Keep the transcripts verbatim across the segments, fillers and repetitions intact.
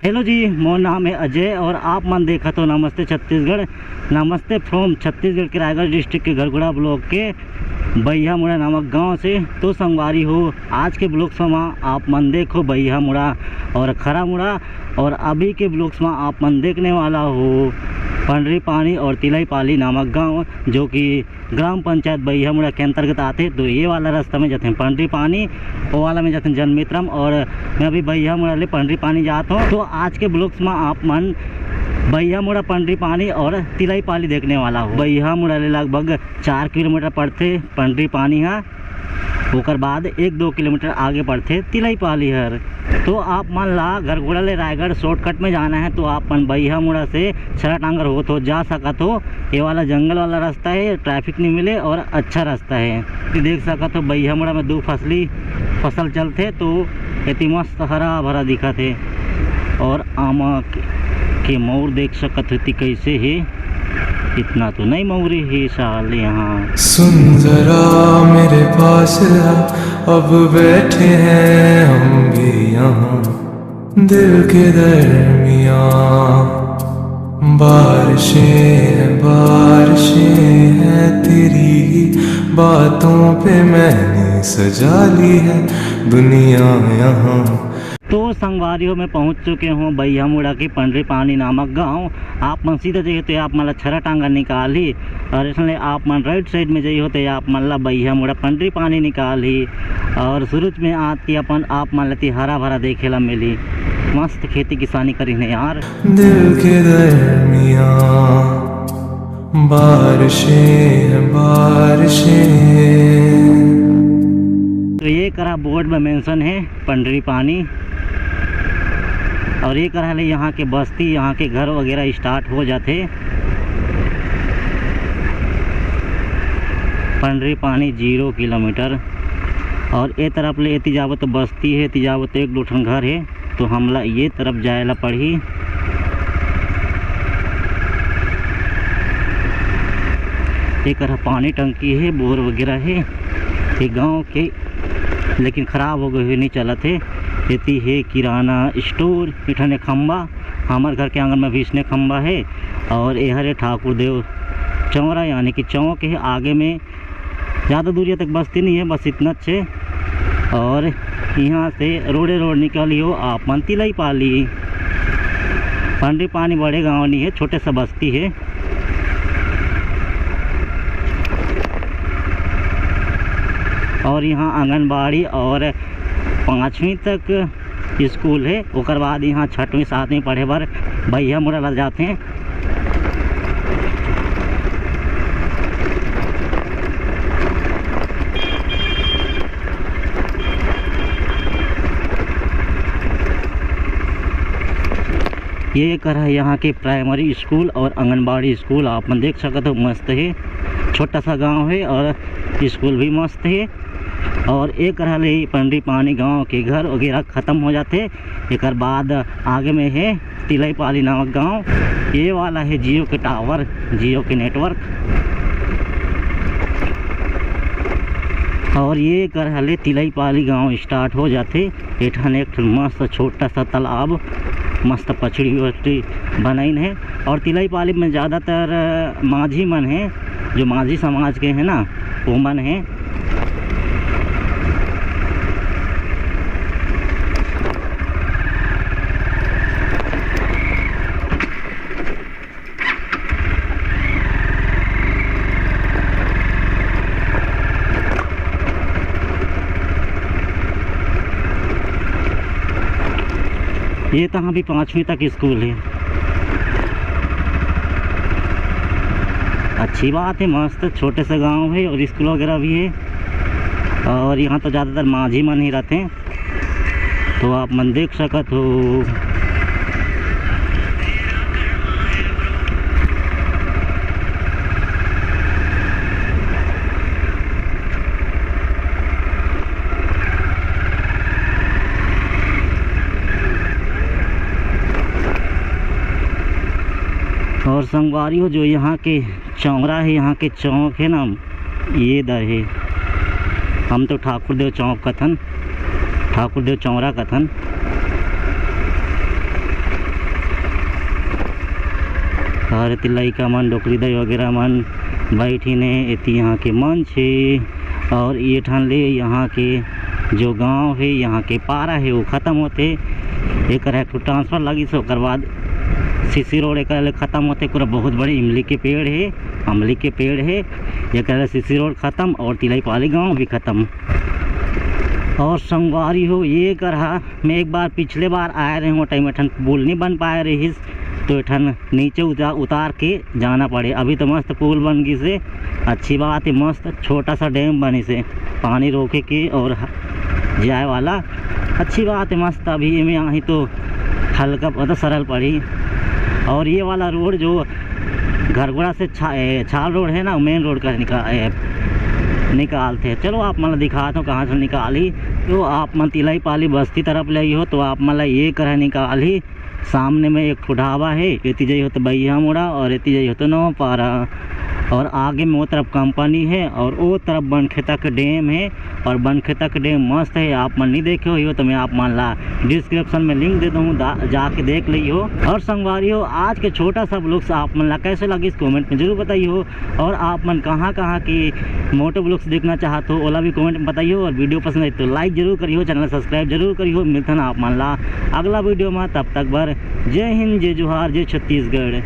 Hello जी, मोर नाम है अजय और आप मन देखत हो नमस्ते छत्तीसगढ़। नमस्ते फ्रॉम छत्तीसगढ़ के रायगढ़ डिस्ट्रिक्ट के घरघोड़ा ब्लॉक के बहिया मुड़ा नामक गांव से। तो संगवारी हो, आज के ब्लॉग्स में आप मन देखो बहिया मुड़ा और खरा मुड़ा, और अभी के ब्लॉग्स में आप मन देखने वाला हो पंडरी पानी और तिलई पाली नामक गांव, जो कि ग्राम पंचायत बहिया मुड़ा के अंतर्गत आथे। तो ये वाला रास्ता में जाते हैं पंडरी पानी, वो वाला में जाते हैं जनमित्रम, और मैं अभी बहिया मुड़ा ले पंडरी पानी जात हूँ। तो आज के ब्लॉग्स में आप मन बहिया मुड़ा पंडरी पानी और तिलई पाली देखने वाला हो। बहिया मुड़ा ले लगभग चार किलोमीटर पड़थे पंडरी पानी हा, ओकर बाद एक दो किलोमीटर आगे पड़थे तिलई पाली हर। तो आप मन ला घरघोड़ा ले रायगढ़ शॉर्टकट में जाना है तो आप मन बहिया मुड़ा से छरा टांगर होत हो जा सकत हो। ये वाला जंगल वाला रास्ता है, ट्रैफिक नहीं मिले और अच्छा रास्ता है। ये देख सकत हो बहिया मुड़ा में दो फसली फसल चलथे, तो एती मस्त हरा भरा दिखत है। और आमा के, के मौर देख सकत हो एती कैसे है। इतना तो नहीं मौरे है साल यहाँ। सुन जरा मेरे पास आ, अब बैठे हैं हम भी यहाँ दिल के दरमियाँ। बारिशें हैं, बारिशें हैं, तेरी ही बातों पे मैंने सजा ली है दुनिया यहाँ। तो संगवारी हो, मैं पहुंच चुके हूँ बहिया मुड़ा के पंडरी पानी नामक गांव। आप मन सीधा जाइए तो आप मन ला छरा टांगा निकालही, और इसलिए आप मन राइट साइड में जाइए हो तो आप मन ला बहिया मुड़ा पंडरी पानी निकालही। और शुरू में आत के अपन आप मन ला एती हरा भरा देखे ला मिली। मस्त खेती किसानी करिन हे यार। दिल के दरमियाँ बारिशें हैं, बारिशें। तो ये करा बोर्ड में मेंशन है पंडरी पानी, और ये करा ले यहाँ के बस्ती, यहाँ के घर वगैरह स्टार्ट हो जाथे। पंडरी पानी जीरो किलोमीटर, और ए तरफ ले एती जाबो तो बस्ती है, एती जाबो तो एक दो ठन घर है। तो हमला ये तरफ जाए ला पड़ही। एकर पानी टंकी है, बोर वगैरह है। ये गांव के लेकिन खराब हो गए हुए नहीं चलत है। एती है किराना स्टोर, इठने खंबा, हमर घर के आंगन में भी इसने खंबा है। और ये हरे ठाकुर देव चौरा यानी कि चौक है। आगे में ज़्यादा दूरिया तक बस्ती नहीं है, बस इतना अच्छे। और यहाँ से रोडे रोड निकलियो आप मन तिलई पाली। पंडरी पानी बड़े गांव नहीं है, छोटे सा बस्ती है। और यहाँ आंगनबाड़ी और पाँचवीं तक स्कूल है। ओकर बाद यहाँ छठवीं सातवीं पढ़े बर बहिया मुड़ा ला जाथे। ये कर है यहाँ के प्राइमरी स्कूल और आंगनबाड़ी स्कूल, आप मन देख सकत हो, मस्त है, छोटा सा गांव है और स्कूल भी मस्त है। और एक रहले पंडरी पानी गांव के घर वगैरह खत्म हो जाते। एकर बाद आगे में है तिलई पाली नामक गांव। ये वाला है जियो के टावर, जियो के नेटवर्क। और ये कर हले तिलई पाली गांव स्टार्ट हो जाते। एठन एक ठन मस्त छोटा सा तालाब, मस्त पचड़ी वचड़ी बनाइन है। और तिलई पाली में ज़्यादातर माझी मन है, जो माझी समाज के है ना, वो मन है। ये तहाँ भी पाँचवीं तक स्कूल है। अच्छी बात है, मस्त छोटे से गांव है और स्कूल वगैरह भी है। और यहाँ तो ज़्यादातर माझी मन ही रहते हैं, तो आप मन देख सकत हो। और संगवारी हो, जो यहाँ के चौरा है, यहाँ के चौक है ना, ये दर है। हम तो ठाकुर देव चौक कथन, ठाकुर देव चौरा कथन। और एती लइका मन, डोकरी दाई वगैरह मन बैठिन हे। एती यहाँ के मंच हे और ये ठन ले यहाँ के जो गांव हे, यहाँ के पारा हे, वो खत्म होथे। एकर एक ठो ट्रांसफर लगिस, ओकर बाद सीसी रोड एकर ले खत्म होथे। पूरा बहुत बड़े इमली के पेड़ हे, अमली के पेड़ हे, एकर ले सीसी रोड खत्म और तिलई पाली गांव भी खत्म। और संगवारी हो, ये करहा मैं एक बार पिछले बार आए रहे हूँ, टाइम एठन पुल नहीं बन पाए रहिस, तो एठन नीचे उतार, उतार के जाना पड़े। अभी तो मस्त पुल बन गिस हे, अच्छी बात है, मस्त छोटा सा डैम बनिस हे पानी रोके के और ह-, जाए वाला। अच्छी बात है, मस्त। अभी एमे आही तो हल्का, मतलब सरल पड़ी। और ये वाला रोड जो घरघोड़ा से छा-, ए, छाल रोड है ना, मेन रोड का निका-, ए, निकालथे। चलो आप मन ला दिखात हूँ कहाँ से निकाली। तो आप मन तिलई पाली बस्ती तरफ ले हो तो आप मन ला ये करहा निकाली। सामने में एक ठो ढाबा हे, एती जइहो तो बइहा मुड़ा और एती जइहो तो नौपारा। और आगे में वो तरफ कंपनी हे और वो तरफ बनखेता के डैम हे। और बनखेता के डैम मस्त हे, आप मन नहीं देखे होइहो तो मैं आप मन ला डिस्क्रिप्शन में लिंक दे दूँ, दा-, जाके देख लिहो। और संगवारी हो, आज के छोटा सा ब्लॉग्स आप मन ला कैसे लगिस, कमेंट में जरूर बताइहो। और आप मन कहाँ कहाँ के मोटो ब्लॉग्स देखना चाहत हो, ओला भी कमेंट में बताइहो। और वीडियो पसंद आए तो लाइक जरूर करिहो, चैनल सब्सक्राइब जरूर करिहो। मिलथन आप मन ला अगला वीडियो में, तब तक बर जय हिंद, जय जोहार, जय छत्तीसगढ़,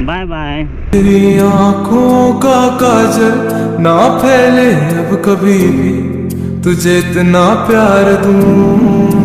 बाय बाय। तेरी आंखों का काजल ना फैले अब कभी भी, तुझे इतना प्यार दूं।